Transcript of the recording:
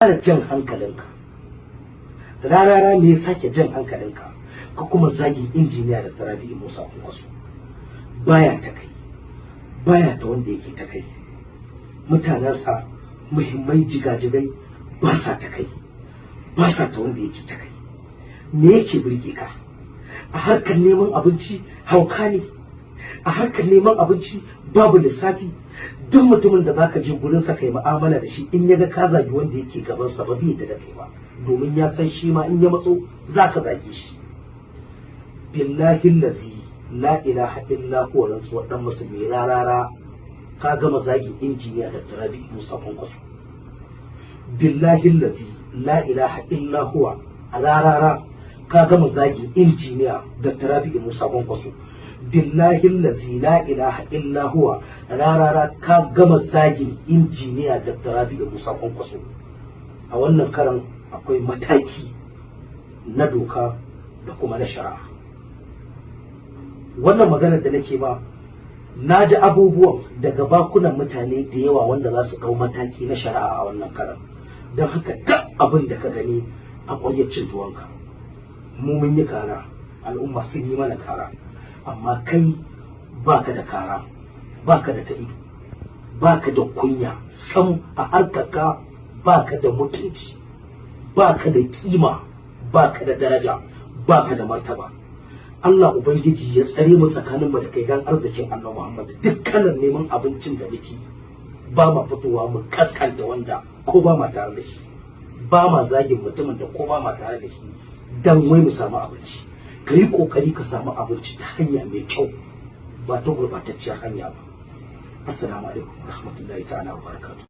Ƙara jan hankalinka. Rarara ne ya sake jan hankalinka ka kuma zagin Injiniya Dr. Rabi'u Musa Kwankwaso? Baya ta kai, baya ta wanda yake ta kai. Mutanensa muhimmai, jigajigai, ba sa ta kai, ba sa ta wanda yake ta kai. Me yake burge ka a harkar neman abinci? Hauka ne a harkar neman abinci, babu lissafi. Duk mutumin da zaka je gurinsa kai mu'amala da shi, in ya ga ka zagi wanda yake gabansa, ba zai yadda da kai ba, domin ya san shi ma in ya matso zaka zage shi. Billahi lazi la ilaha illa huwa, rantsuwar dan musulmi, Rarara, ka gama zagi Injiniya Dr. Rabi'u Musa Kwankwaso. Billahi lazi la ilaha illa huwa, Rarara, ka gama zagi Injiniya Dr. Rabi'u Musa Kwankwaso. Billahi lazi la ilaha illa huwa, Rarara, ka gama zagin Injiniya Dr. Rabi'u Musa Kwankwaso. A wannan karan akwai mataki na doka da kuma na shari'a. Wannan maganar da nake ba, na ji abubuwan daga bakunan mutane da yawa wanda za su ɗau mataki na shari'a a wannan karan. Don haka, duk abin da ka gani a ƙwaryar cin tuwonka. Mu mun yi kara, al'umma sun yi mana kara, amma kai baka da kara, baka da ta ido, baka da kunya sam a harkarka, baka da mutunci, baka da kima, baka da daraja, baka da martaba. Allah Ubangiji ya tsare mu tsakanin mu da kai dan arzikin Annabi Muhammad. Dukkanin neman abincin da muke, ba ma fitowa mu kaskanta wanda ko ba ma tare da shi, ba ma zagin mutumin da ko ba ma tare da shi dan wai mu samu abinci. Ka yi kokari ka samu abinci ta hanya mai kyau, ba ta gurbatacciyar hanya ba. Assalamu alaikum warahmatullahi ta'ala wa barakatuh.